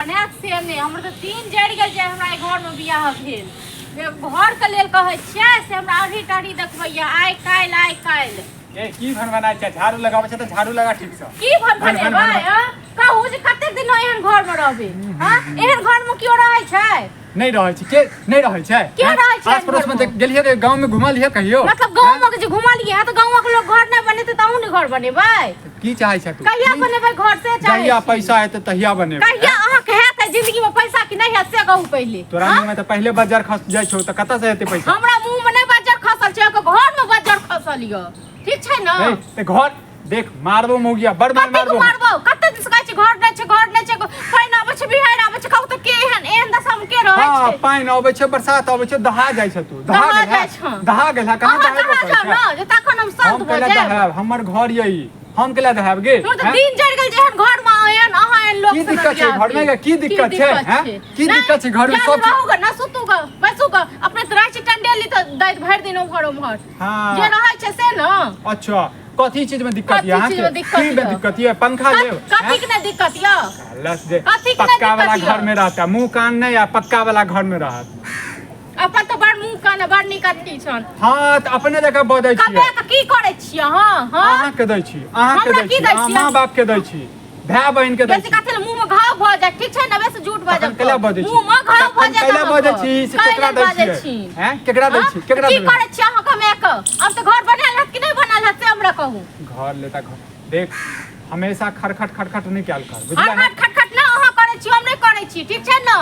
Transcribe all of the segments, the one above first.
बनायत से नहि, हमर तऽ दिन जरि गेल जे हमरा एहि घरमे बियाह भेल। जे घरके लेल कहै छियै से हमरा अरही टहरी देखबैया आइ काल्हि, आइ काल्हि। ए की भनभनाइ छै? झाड़ू लगाबै छै तऽ झाड़ू लगा ठीक से। की भनभनेबै? हँ, कहू जे कतेक दिन एहन घरमे रहबै? हँ, एहन घरमे केओ रहै छै? नहि रहै छै। के नहि रहै छै? के रहै छै? आस पड़ोस में गेलियै रे, गाँव में घुमलियै कहियो? मतलब गाँव में जे घुमलियै तऽ गाँवक लोक घर नहि बनेतै तऽ अहूँ नहि घर बनेबै? की चाहै छै तू? कहिया बनेबै घर से चाहै? जहिया पैसा हेतै तहिया बनेबै। कहिया अहाँके हेतै जिंदगी में पैसा कि नहि हेतै से कहू पहिले। तोरा मुँह में तऽ पहिले बज्जर खस जाइ छौ तऽ कतऽ से हेतै पैसा? हमरा मुँह में नहि बज्जर खसल छै, अहाँके घर में बज्जर खसल यऽ, ठीक छै ने? तऽ घर देख मारबो मौगिया बड़ मार मारबो। मारबो कते दिन से कहै छै घर नहि छै, घर नहि छै, पानि आबै छै, बिहाड़ि आबै छै, कहू तऽ के एहन एहन दशा मे के रहै छै? पानि आबै छै, बरसात आबै छै, दहा जाइ छै, तू दहा गेल है, दहा गेल है। कहां दहा जाउ ना जे तखन हम शांत भऽ जायब। हमर घर यही, हम केला दहाब गे? तोर तऽ दिन जरि गेल जे एहन घर मे एहन अहाँ एहन लोक की दिक्कत छै घर में? की दिक्कत छै? हैं, की दिक्कत छै घर में? सब रहू ग ना, सुतू ग, बैसू ग, अपने तऽ रहै छी टंडेली तऽ दैत भरि दिन उम्हर उम्हर। हां, जे रहै छै से न। अच्छा, कथी चीज में दिक्कत ये अहाँ के? की में दिक्कत ये? पंखा लेब? कथी के नहीं दिक्कत ये? लस जे पक्का वाला घर में रहता, मुंह कान नहीं आ पक्का वाला घर में रहत। अपन तऽ बड़ मुंह कान बड़ नीक अथी छन। हां, तऽ अपने जकाँ बजै छियै। कबे के की करै छियै अहाँ? हां, अहाँ के दै छी, अहाँ के दै छी, माँ बाप के दै छी, भाय बहिन के दै छी। कथी मुंह में घाव भऽ जाय, ठीक छै ने? बेसी झूठ बाजब। केला बजै छी? मुंह में घाव भऽ जाय केला बजै छी? से केकरा दै छी? हैं, केकरा दै छी? केकरा की करै छी अहाँ कमे के? अब तऽ घर बनायल हत कि नहि बनायल हत से हमरा कहू। घर लेता घर देख, हमेशा खरखट खटखट नहि कयल कर, बुझलियै? खरखट खटखट ना अहाँ करै छी, हम नहि करै छी, ठीक छै ने?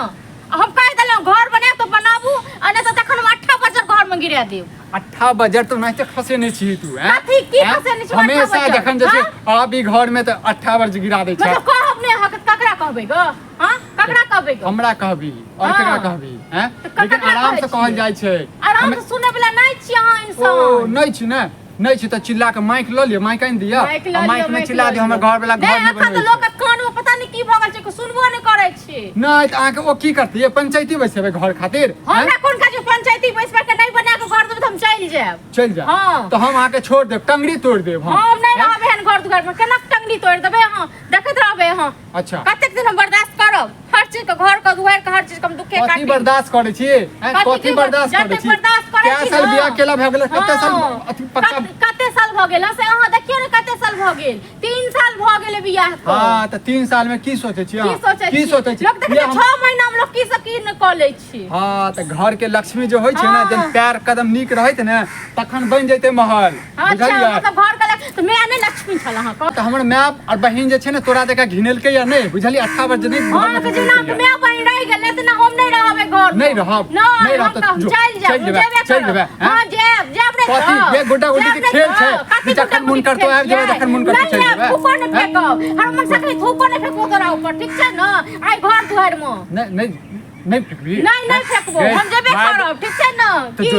हम कहि देलहुँ घर बनायब तऽ बनाबू, आ नहि तऽ तखन हम अट्ठा बजर घर में गिरा देब। अट्ठा बजर तऽ ओनाहिते खसे नहि छी तू। हैं? कथी की खसे नहि छी? हमेशा जखन जे छै आबी घर में तऽ अट्ठा बजर गिरा दै छै। मतलब कहब नहि अहाँ, ककरा कहबै ग? हां, ककरा कहबै ग? हमरा कहबी और केकरा कहबी? हैं, लेकिन आराम से कहल जाइ छै। आराम से सुनै वाला नहि छी अहाँ इंसान। ओ नहि छी ने, नहि छी तऽ चिल्ला के माइक लऽ लिअ, माइक आनि दिअ, माइक में चिल्ला दिअ, हमर घर वाला घर नहि बनबै। लोक के कान में पता नहि की भऽ गेल छै, सुनबो नहि करै छै। नहि तऽ अहाँके ओ की करतै? ये पंचायती बैसेबै घर खातिर? हमरा कोन काज पंचायती बैसबै के? नहि बना के घर देबै तऽ हम चलि जायब। चलि जायब? हां, तऽ हम अहाँके छोड़ देब, टंगड़ी तोड़ि देब। हम नहि रहब एहन घर दुआर में। केना टंगड़ी तोड़ि देबै अहाँ? देखैत रहबै अहाँ। अच्छा, कतेक दिन हम बर्दाश्त करब हर चीज के, घर के दुआर के हर चीज के हम दुखे काटी। कथी बर्दाश्त करै छी? कथी बर्दाश्त करै छी? बर्दाश्त करै छी? साल बियाह केला भऽ गेल, कते साल अथी पक्का कते साल भऽ गेल से अहाँ देखियौ ने, कते साल भऽ गेल? 3 साल भऽ गेल बियाह के। हां, तऽ 3 साल में की सोचै छी? की सोचै की सोचै छी? लोक देखै 6 महीना में लोक की सब की न कऽ लै छी। हां, तऽ घर के लक्ष्मी जे होइ छै ने, जब पैर कदम नीक रहैत ने तखन बनि जैते महल। बुझलियै? मतलब घर के तऽ माय नहि लक्ष्मी छल अहाँ के? तऽ हमर माय और बहिन जे छै ने तोरा जकाँ घिनेलकै या नहि, बुझलियै? अट्ठा वर्ष नहि। अहाँ के जेना माय बहिन रहि गेल नहि तऽ हम नहि रहब घर। नहि रहब? नहि रहब तऽ चलि जायब, चलि जेबै, चलि जेबै। हां, जायब, जायब। नहि कथी ये गुड्डा गुड्डी के खेल छै? जखन मन करतो आबि जेबै, जखन मन करतो चलि जेबै। थूको नहि फेकब, हर मन से थूको नहि फेकबो तोरा ऊपर, ठीक छै ने? आइ घर दुआरि मे नहि, नहि, नहि फेकबी? नहि, नहि फेकबो, हम जेबे करब, ठीक छै ने? की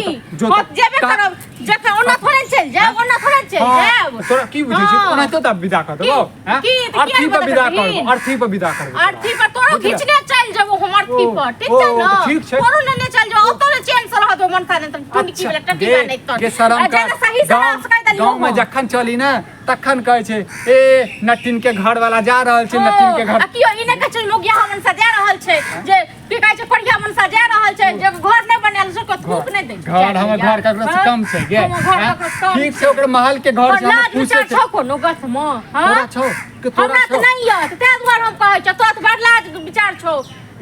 हम जेबे करब, जखन ओना थोड़े चलि जायब, ओना थोड़े चलि जायब। तोरा की बुझै छी? ओनाहितो तऽ विदा कर देबौ। अर्थी पर विदा करबो, अर्थी पर विदा करबो। अर्थी पर तोरो खींचने चलि जेबो हम अर्थी पर, ठीक छै ने? ठीक छै, तोरो लेने चलि जेबो, ओतो ने चैन से रहत मन था ने टुनकी वाला टट्टी वाला नहीं तो के शरम कर। सही से रास कहि देलियो। गाँव में जखन चली ने तखन कहै छै ए नटिन के घर वाला जा रहल छै, नटिन के घर। आ कियो ई नहि कहै छै लोग यहाँ मनसा जा रहल छै, जे की कहै छै कोरिया मनसा जा रहल छै, जे घर नहि बनायल छै, थूक नहि दै छै। घर हमर घर ककरो से कम छै गे? ठीक छै, ओकर महल के घर छै, हमरा पूछे छै कोनो गथ मे? हां, तोरा छौ के? तोरा हमरा तऽ नहि यऽ, ताहि दुआरे हम कहै छियौ, तोरा तऽ बड़ लाज विचार छौ,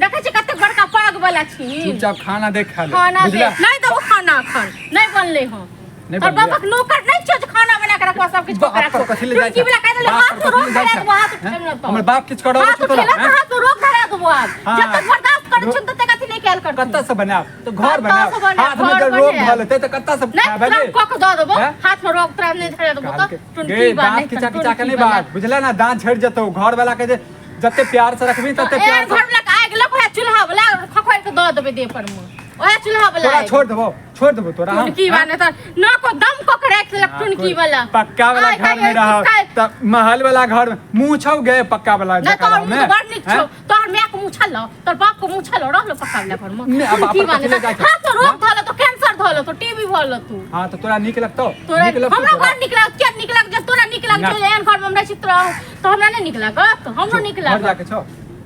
देखै छी कतेक बड़का पाग वाला छी। चुपचाप खाना दे, खा ले। खाना दे। नहि देबो खाना, एखन नहि बनलै हँ। तोर बापक नौकर नहि छियौ जे खाना बना के रखबो, सब किछु कऽ के रखबो। कथी ले जाइ छै? वाला कहि देले हाथ में रोक धरा देबो, हाथ उठेब न हमर बाप किछु करऽ हाथ उठेला तऽ हाथ में रोक धरा देबो। आब जब तक बर्दाश्त करै छियौ ततेक अथी नहि कयल कर। कतऽ से बनायब तऽ घर बनायब? हाथ में जब रोग धऽ लेतै तऽ कतऽ से खायब? नहि कऽ के दऽ देबो, हाथ में रोग तोरा नहि धरा देबो तऽ टुनकी बा। दाँत खिचा खिचा के नहि बाज, बुझले ना? दाँत झड़ि जेतौ। घर वाला के जे जते प्यार से रखबी तते प्यार से घर वाला के आगि लग ओएह चूल्हा वाला खखोरि के दऽ देबै देह पर मे, ओएह चूल्हा वाला। तोरा छोड़ देबो, छोड़ देबो तोरा हम। टुनकी वाला तऽ न को दम को के राखि देलक टुनकी वाला। पक्का वाला घर में रह त महल वाला घर मुंह छौ गए पक्का वाला? न तोहर मुंह बड़ नीक छौ, तोहर माय के मुंह छल, तोहर बाप के मुंह छल रहलो पक्का वाला घर में? टुनकी वाला हां, तो रोग धल तो कैंसर धल तो टीबी भल तू। हां, तो तोरा नीक लगतौ? नीक लगतौ? हमरा बड़ नीक लागत। किया नीक लागत? जब तोरा नीक लागत, एहन घर में हम रहै छी तो हमरा नहि नीक लागत? हमरो नीक लागत। घर जाके छौ,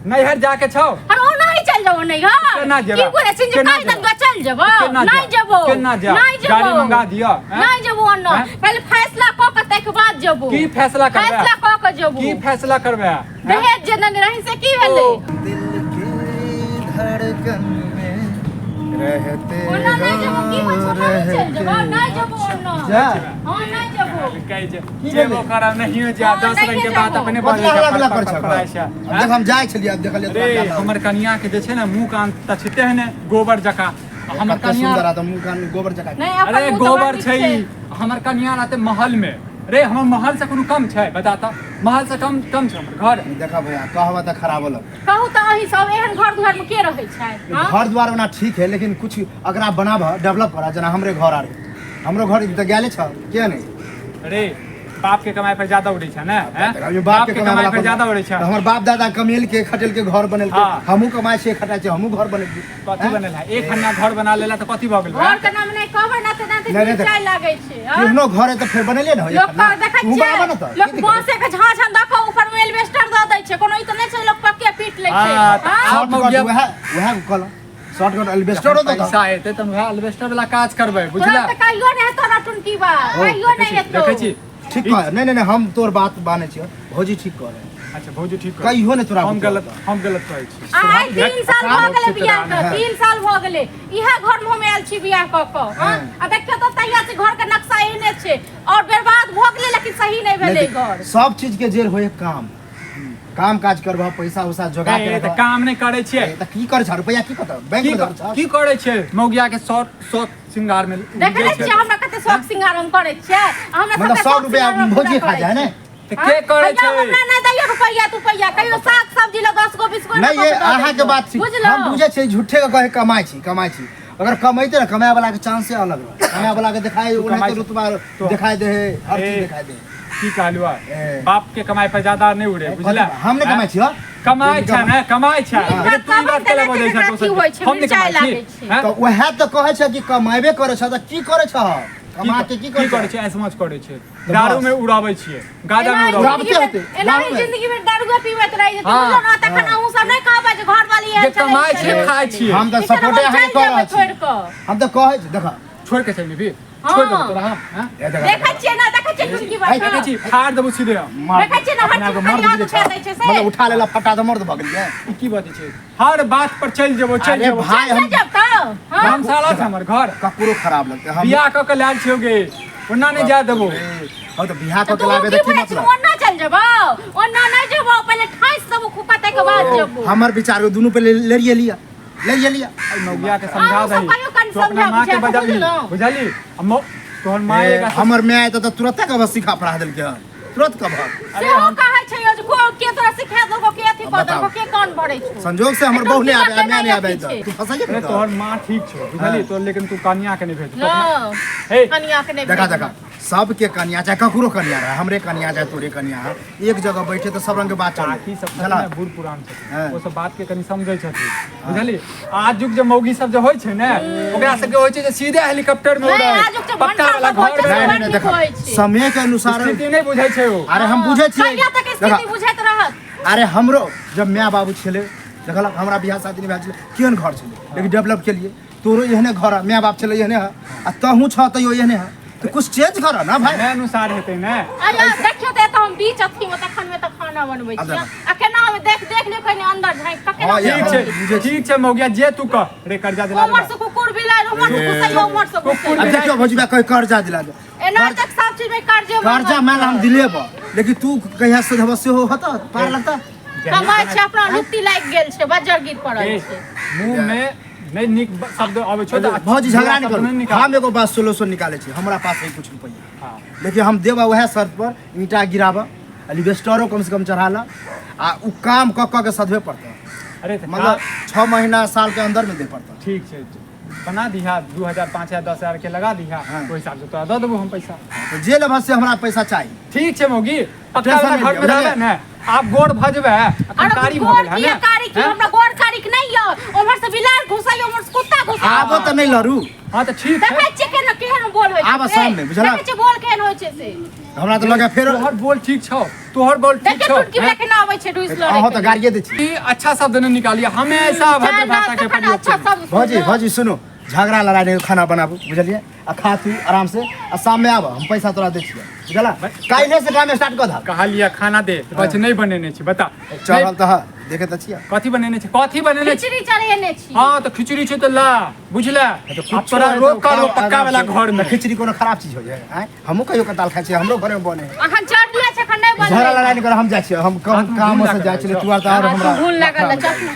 नैहर जाके छौ। अरे ओ नहीं चल जाओ नैहर। केना जेबा? की बोले छी जे केना काज जेबा? तक चल जेबो? केना नहीं जेबा? जेबो। केना जेबा? नहीं जेबो। गाड़ी मंगा दिअ, हैं? नहीं जेबो ओना। हैं? पहले फैसला क के तक बाद जेबो। की फैसला करबे? फैसला क के जेबो। की फैसला करबे, हैं? दहेज जे देने रही से की भेलै? ओ। दिल के धड़कन में रहते ओना नहीं जेबो की होइ छौ? नहीं चल जेबो, नहीं जेबो ओना। जा। हां, नहीं जेबो। कहै छै की जेबो भेलै? करब नहियो जायब, हँ, 10 रंग के नहिये बात जेबो। अपने कथी बजै हल्ला छै, गुल्ला फड़ कर फड़ छौ? फड़ाइ छै। अब देख, हम जाइ छलियै, अब देखलियै रे तोरा। हमर कनिया के जे छै ने मुँह कान तछिते है ने गोबर जकाँ आ हमर कते कनिया सुंदर आ तऽ मुँह कान गोबर जकाँ। नहीं, अपन अरे मुँह तऽ गोबर बड़ नीक छै ई। हमर कनिया रहते महल में रे, हमर महल से कोनो कम छै? बता तऽ, महल से कम कम छै हमर घर? देखा भैया, कहबा तऽ खराब लगतै। कहू तऽ अहीं सब, एहन घर दुआर में के रहै छै? हँ? घर द्वार ओना ठीक है, लेकिन कुछ अगर आप बनाबह, डेवलप करह, जेना हमरे घर आर, हमरो घर तऽ गेले छ किया नहि? रे बाप के कमाई पर ज्यादा उड़ै छै ने, हैं? अभी बाप के कमाई कमाई पर ज्यादा उड़ै छै। तऽ हमर बाप दादा कमेल के खटेल के घर बनेलकै। हाँ। हमहूँ कमाइ छियै, खटाइ छियै, हमहूँ घर बनेलियै। कथी बनल है? एक खन्ना घर बना लेला तऽ कथी भऽ गेल? घर के नाम नहि कहबै ने तऽ नहि, नहि, मिरचाइ लागै छै, हँ? केहनो घर है तऽ फेर बनेलियै ने। लोक के देखै तू छियै, बनाबऽ ने तऽ लोक की दिक्कत? बाँसे के झाँ झाँ दऽ कऽ ऊपर में एल्बेस्टर दऽ दै छै। कोनो ई तऽ नहि छै लोक पक्के पीट लै छै। हाँ, तऽ हँ? आब शॉर्टकट मौगिया- वएह वएह कहलहुँ, शॉर्टकट एल्बेस्टरो दऽ दऽ। पैसा एतै तऽ वएह एल्बेस्टर वाला काज करबै, तोरा बुझला? तऽ कहियो नहि हेतौ ना टुनकी बा, कहियो नहि हेतौ। देखै छी। ठीक कह। नहि नहि नहि, हम तोर बात मानै छियौ, भौजी ठीक कह। अच्छा, भौजी ठीक कह। कहियो नहि तोरा हम बुतरू गलत होतौ। हम गलत कहै छी। आइ 3 साल भऽ गेलै बियाह के। हाँ। 3 साल भऽ गेलै, इएह घर में हम आयल छी बियाह कऽ कऽ, हँ? आ देखियौ तऽ तहिया से घर के नक्शा एहने छै और बर्बाद भऽ गेलै, लेकिन सही नहि भेलै नहि, घर। सब चीज के जड़ होय काम। काम काज करबह, पैसा उसा जोगा के ए, तऽ रखबह। काम नहि करै छियै। ए, तऽ की करै छ? रुपैआ की कतऽ बैंक की में धर छ? की करै छियै? मौगिया के शौक शौक श्रृंगार में देखै नहि छियै हमरा कते शौक श्रृंगार हम करै छियै? हमरा मतलब सबके सब शौक रुपैआ श्रृंगार हम पूरा भौजी खा करै जाइ ने? छियै। तऽ के करै कहियो छै? हमरा नहि दैयो रुपैआ तुपैया, कहियो साग सब्जी लए 10 गो 20 गो नहीं, ये अहाँ के बात ठीक। बुझलहुँ? हम बुझै छियै, झूठे के कहे कमाइ छी कमाइ छी। अगर कमैते ने, कमाए वाला के चांसे अलग रहे, कमाए वाला के देखाय तू ओनाहिते कमाइ रुतबा तो- देखाय दे है, हर चीज ए, देखाय दे है। की कहलु? ए। बाप के कमाई पर ज्यादा नहीं उड़े, बुझला? हम नहि कमाइ छी हँ। कमाइ छै ने, कमाइ छै। नीक अरे तू ई बात बात केला बजै छै कहबै दोसर तऽ के? होइ छै, हम नहि मिरचाइ कमाइ छी, लागै छै। हैं? तऽ उएह तऽ कहै छै कि कमाबे करै छ, तऽ की करै छ? कमा के की की करै करै छ? छै? ऐश करै छै, तऽ दारू बस। में उड़ाबै छियै, गाजा में एनाही उड़ाबै उड़ाबते जिंदगी होतै, में- एनाही दारू में। जिंदगी में दारुए पीबैत रहि जेतै, हाँ, बुझलहुँ ने? तखन अहूँ सब नहि कहबै जे घरवाली एहन जे छलै, कमाइ छियै, छलै। खाइ छियै। हम तऽ ठीक छै ने, सपोर्टे हम अहाँके चलि कऽ जेबै रहल छी। छोड़ि कऽ। हम तऽ कहै छी, देख। छोड़ के चलि भी, छोड़ देबो तोरा हम, हैं? ए, देख, देखै छियै ने, देखै छियै टुनकी बात? देखै छी, फाड़ देबो सीधे हम। मार- देखै छियै ने, हर अपना चीज के खाली मर्द हाथ बुझै उठा छ। दै छै से। मतलब उठा लेला फटा तऽ मर्द भऽ गेलियै? ई की बजै छै? हर बात पर चलि जेबो, चलि अरे जेबो। भाई, चलि हम जायब तऽ, हँ? धर्मशाला छै हमर घर। ककरो खराब लगतै हम बियाह कऽ के लायल छियौ गे, ओना नहि जाय देबो। ए, हम तऽ बियाह तऽ कऽ के तू लाबे की तऽ की बुझै छी? मतलब? ओन्ना चलि जेबौ, ओन्ना नहि जेबौ, पहिले ठाँसि देबौ खुपा, ताहिके बाद जेबौ। हमर विचार दुनू पे लड़िए लिअ, लड़िए लिअ। मौगिया के समझा अहूँ सब दही। कहियो कनि तू अपना समझा माँ के बुझा कऽ, बजबही, बुझलहुँ? बुझली? आ तोहर माँ ए, एक हमर माय तऽ तुरते कब सिखा पढ़ा देलकै हन, तुरंत कब। सेहो कहै छै यौ जे को के तोरा सिखा देलको, के अथी कऽ बताउ। देलको, के कान भरै छौ? संजोग से हमर एकदम बहू नहि आबे, दिमाग माय नहि आबे अथी तऽ छै। तू फंसैये अरे ने। तोहर माँ ठीक छौ, बुझली? हाँ। तो लेकिन तू कनिया के नहि भेज। न हे। कनिया के नहि देखा भेज। देखा, सबके कनिया, चाहे ककरो कनिया रहे, हमरे कनिया चाहे तोरे कनिया है, एक जगह बैठे तऽ सब रंग के बात चले। काकी सब छथिन बुझला? ने, बूढ़ पुरान छथिन। हाँ। ओ सब बात के कनि समझै छथिन, बुझली? आजुक जे मौगी सब जे होइ छै ने, ओकरा सबके होइ छै जे सीधे हेलीकॉप्टर में नहि, उड़ै, आजुक जे पक्का भनसा वाला सब होइ घर छै में। से नहीं, बड़ नहीं, नीक देखा, होइ छै। समय के अनुसार स्थिति नहि बुझै छै ओ। अरे हम बुझै छियै। कहिया तक देखा, स्थिति बुझैत रहत? अरे हमरो जब माय बाबू छलै, देखलक हमरा बियाह शादी नहि भेल छलै, केहन घर छलै, लेकिन डेवलप केलियै। तोरो एहने घर है, माय बाप छलै एहने है, आ तहूँ छह तैयो एहने है, तऽ कुछ चेंज कर ना भाई। समय अनुसार हेतै ने। अरे देखियौ तऽ एतऽ हम बीच अथी मे तखन मे तऽ खाना बनबै आब छियै देखा। आ केना हम देख देख लियौ कनि अंदर झाँकि कऽ केना। हाँ, ठीक छै। बुझै छी। ठीक छै मौगिया, जे तू कह रे, कर्जा दिला उम्हर देबा। से कुकुर बिलाइ, उम्हर से घुसैया, उम्हर से कुकुर घुसैया। अब देखियौ भौजी बा, कहीं कर्जा दिला दे। एना तक सब चीज में कर्जे कर्जा मान ला हम दिलेब, लेकिन तू कहिया से धब सेहो होता पार लगता। कमाइ छै अपना, लुत्ती लागि गेल छै, बज्जर गिर पड़ल ए, छै। मुँह में नहि नीक शब्द अबै छौ तऽ भौजी झगड़ा नहि शब्द करू। निकाल। हम एगो बात सोल्यूशन निकालै छी, हमरा पास है कुछ रुपैआ। हाँ। लेकिन हम देबा वएह शर्त पर, ईंटा गिराबऽ, एलिवेस्टरो कम से कम चढ़ा ला, आ उ काम कऽ कऽ के सधबे पड़तै। अरे तऽ मतलब 6 महीना साल के अंदर में दे पड़तै। ठीक छै, बना दिहा, 2000, 5000, 10,000 के लगा दिहा। हाँ। ओहि हिसाब से तोरा दऽ देबो हम पैसा। तऽ जे लेबह से हमरा पैसा चाही। ठीक छै मौगी, पक्का टेंशन वाला नहि घर में लिअ, रहबै ने, आब गोर भजबै, अखन अरे कारी भऽ गोर गेल है किया ने? कारी की? हैं? हमरा गोर कारी के नहीं यौ, उम्हर से बिलाड़ घुसैया, उम्हर से कुत्ता घुसैया। आबो तऽ नहि लड़ू। हाँ तऽ ठीक छै। देखै छियै केना केहन बोल होइ छै आब से। शाममे, बुझलक? देखै छियै बोल केहन होइ छै से। हमरा तऽ लगे फेर तोहर बोल ठीक छौ, तोहर बोल ठीक देखिए छौ। टुटकी वाला केना अबै छै ढुसि लड़ै अहाँ के तऽ लेल। गाड़िए दै छी। ई अच्छा शब्द नहीं निकालिए, हमेशा अभद्र भाषा के तखन प्रयोग अच्छा करिए। शब्द भौजी सुनब। भौजी सुनू, झगड़ा लड़ाइ नहि, खाना बनाबू बुझलियै, आ खा तू आराम से, आ शाममे आब, हम पैसा तोरा दै छियै बुझला, काल्हि से काम स्टार्ट कऽ दहक। कहलिए खाना दे, तऽ कहै छै नहि बनेने छी, बता। चढ़ल तऽ हऽ, देखे तऽ छियै। कथी बनेने छी, कथी बनेने छी? खिचड़ी चढ़ेने छी। हाँ तऽ खिचड़ी छै तऽ ला, बुझला? तऽ आब तोरा कुछो रोक हेतौ, कर खाओ पक्का आराम वाला से। घर में। तऽ खिचड़ी कोनो खराब चीज होइ है? आँय, हमहूँ कहियो कताल खाइ छियै, हमरो घरमे बने है। अखन चढ़ले छै, अखन नहि बनलै। झगड़ा लड़ाइ नहि कर, हम जाइ छियै, हम हाथमे काम घून से लागल जाइ है, छियै, चल। तू आर तऽ आओर हाथमे हमरा घून लागल है, चल।